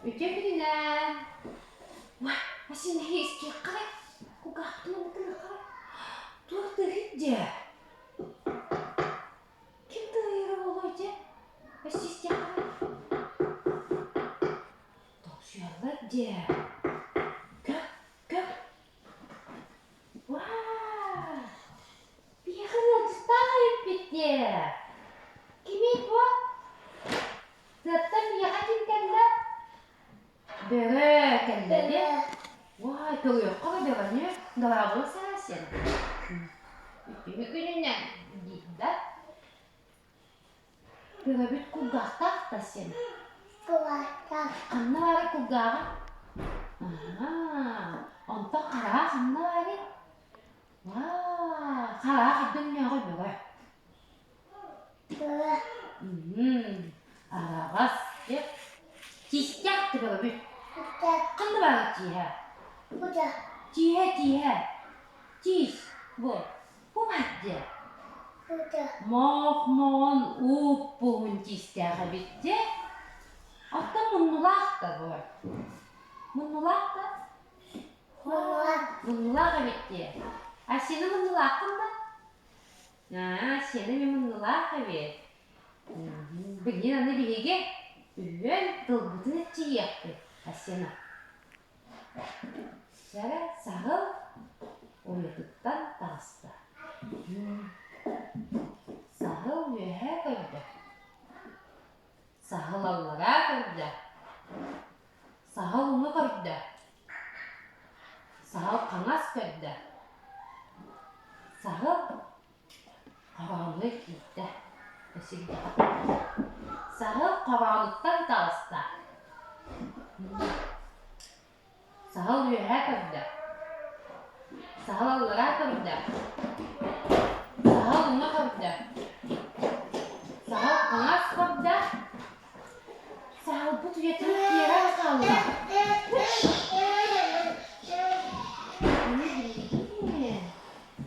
Үтүө күнүнэн! Уа, син истиэххэ кулгаахпытын оннук Туох тыаһыт дьэ? Ким тыаһыыра буолуой дьэ? Өссө истиэххэ Тоҥсуйаллар дьэ. Көр, көр. Уа! Биһиэхэ ыалдьыттаах эбиппит дии. Кимий бу? Тыаттан миэхэ ким кэллэ? Бөрө кэллэ дии. Уай, көрүөххэ да бөрөнү дорооболо саасен. Үтүө күнүнэн диир да. Бөрөбүт кулгаахтаах да син. Кулгаахтаах. Ханна баарый кулгааҕа? Аһаа, онтон хараҕа ханна баарый? Ваа, хараҕа хайдах өҥнөөҕүй бөҕө? Бөҕө. Араҕас дьэ. Тиистээх да бөҕөбүт. Тиистээх. Ханна баарый тииһэ? Кутах. Тииһэ, тииһэ. Тиис, бу. Бу баар дьэ. Кутах. Моох-моҕон ууп-уһун тиистээх эбит дьэ. Оттон муннулаах да бу. Муннулаах да? Муннулаах. Муннулаах эбит дии. А сені муннулааххын да? Аа, сиэнэ эмиэ муннулаах эбит. Билигин аны биһиги үһүөн тылбытын эрчийиэхпит, Асена. Сэрэ саһыл уйатыттан таҕыста. Саһыл үөһэ көрдө. Саһыл аллараа көрдө. Саһыл уҥа көрдө. Саһыл хаҥас көрдө. Саһыл хороонугар киирдэ. Саһыл хороонуттан таҕыста. Саһыл үөһэ көрдө. Саһыл аллараа көрдө. Саһыл уҥа көрдө. Саһыл хаҥас көрдө. Саһылбыт уйатын киэрэн хаалла. Ону билигин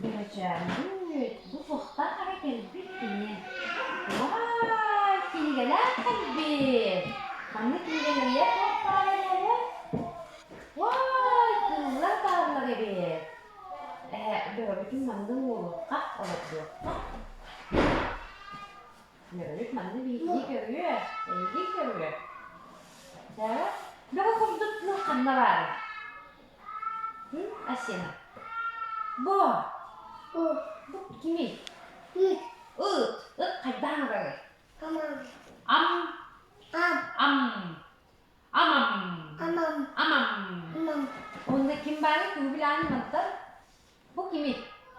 Бөһөчөөммүт бу туохтаах эрэ кэлбит кини. Уай, кинигэлээх кэлбит. Маннык кинигэлэрийэ туох баар эрээри? Уай, кыыллар бааллар эбит. Ээ, бөҕөбүтүн манна уолуохха, олордуохха. Бөҕөбүт манна биһигини көрүө, эйигин көрүө. Даа, бөҕө курдук туох ханна баарый? Асена. Бу. Бу. Бу кимий? Ыт. Ыт. Ыт хайдаан ырарый? Амам. Ам. Ам. Ам. Амам. Амам. Амам. Амам. Онно ким баарый? Тугу билээни мантан? Бу кимий?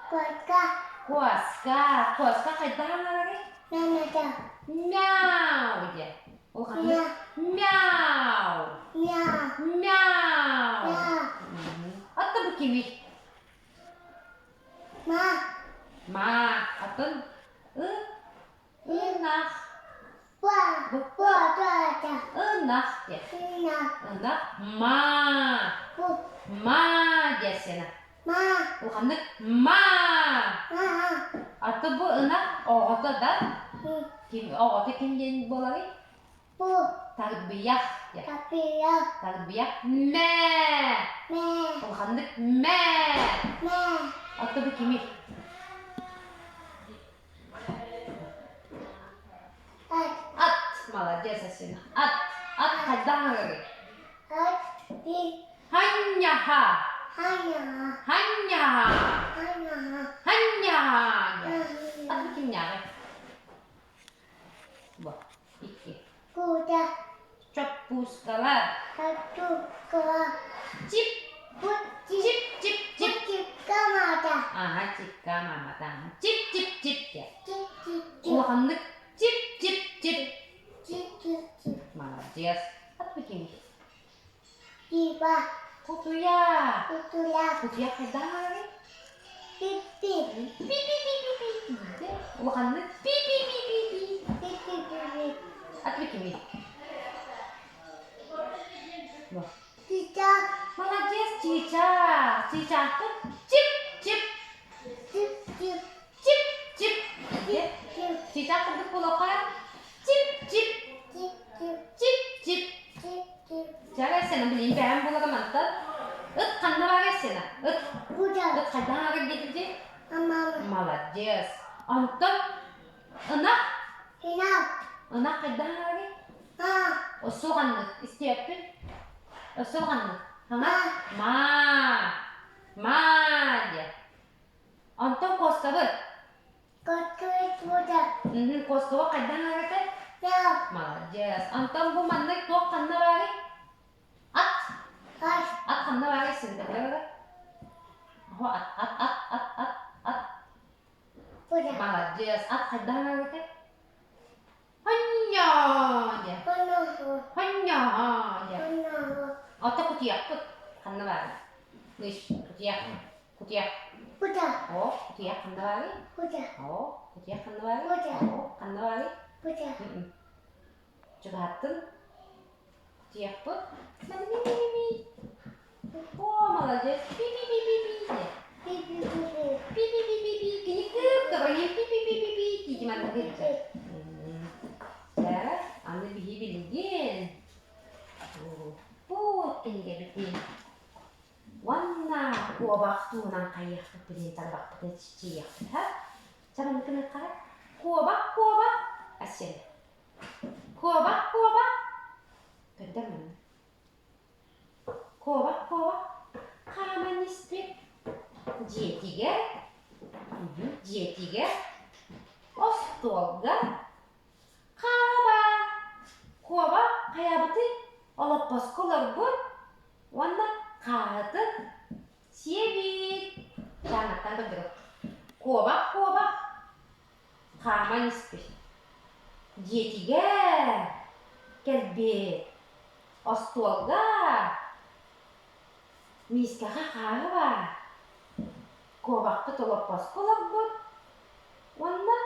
Куоска. Куоска. Куоска хайдах аҥарарый? Мямата. Мяу диэн. Ол ханнык? Мяу. Мяу. Мяу. Мяу. Атта бу кимий? Ма. Ма. Атын ы ынах. Ынах диэн. Ынах. Ма. Ма диэсена. Улаханнык ма. А то бу ынах оҕото да ким оҕото ким диэн буоларый? Тарбыйах диэн. Тарбыйах мээ. Улаханнык мээ. А то бу кимий? Ат. Молодец, Асина. Ат. Ат хайдах аҥарый? Ат би. Ханньаха. Ханньаха. Ханньаха. Ханньаха. Ханньаха. Ат кимнээҕий? Бу. Икки. Кута. Чоппуускалар. Чоппуускалар. Чип. Чип чип чип. Чипка маата. Ага, чипка маамата. Чип чип чип диэ. Чип чип чип. Улаханнык чип чип чип. Чип чип чип. Молодец. Ат бикини. Типа. Кутуйа. Кутуйа. Кутуйа хайдах аарый? Пип пип. Пи пи пи пи пи. Улаханнык пи пи пи пи пи. Пи пи пи пи. Ат бикини. Чичах. Молодец, чичах. Чичахпыт чип чип. Чип чип. Чип чип. Чип чип. Чичах курдук буолуохха. Чип чип. Чип чип. Чип чип. Чип чип. ханна баарый Сена? Ыт. Ыт хайдах аҥарар диэтим Молодец. Онтон ынах? Ынах хайдах аҥарый? Осуох аннык. Истиэппин. Осуох аннык. Хаҥа? Маа. Маа диэ. Онтон куоскабыт? Куоскаба хайдах аҥарытай? Молодец. Онтон бу маннык туох ханна баарый? Ат. Ат ханна баарый сынтахта бара? Оһо ат ат ат ат ат ат. Молодец. Ат хайдах аҥарытай? Хонньоо диэ. Хонньоо диэ. Ото кутуйахпыт ханна баарый? Мыш, кутуйах. Кутуйах. О, кутуйах ханна баарый? О, кутуйах ханна баарый? О, ханна баарый? Чугаһаттын. Кутуйахпыт. Ми-ми-ми-ми. О, молодец. Пи-пи-пи-пи-пи. Пи-пи-пи-пи-пи. Кини кып-кыбырыйын пи-пи-пи-пи-пи тиити манна кырдьар. Дьэ, аны биһи билигин Пуут кинигэбитин уонна куобах туһунан хайыахпыт билин тарбахпытын чиччийиэхпит ха? Чэ маннык гыныахха Куобах, куобах, Асен. Куобах, куобах. Көрдөр манна. Куобах, куобах, хааман испит дьиэтигэр, дьиэтигэр, остуолга Хааба! Куобах хайабытый олоппоско олорбут уонна хааһытын сиэбит. Чаанаттан көрдөрөр. Куобах, куобах, хааман испит. Дьиэтигэр кэлбит. Остуолга миискэҕэ хааһы баар. Куобахпыт олоппоско олорбут уонна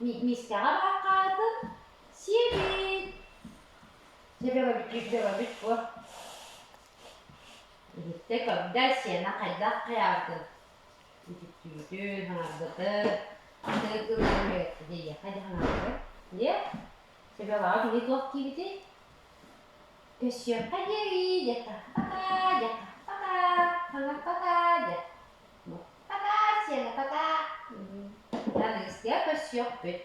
Миискэҕэ баар хаатын сиэбит. Сөбөҕөбүт бөҕөбүт буо. Иһиттэ көрдө сиэнэ хайдах хайаабытын. Үтүктүүтүн, хаҥарбытын, тыгылын үөрэттэ диэххэ дьэ хаҥарбыт. Дьэ, сөбөҕөҕө киһи туох диибитий? Көссүөххэ диэри диэххэ пока диэххэ пока хаҥар пока диэх. Пока сиэнэ пока. Аныгыскыга көрсүөхпүт.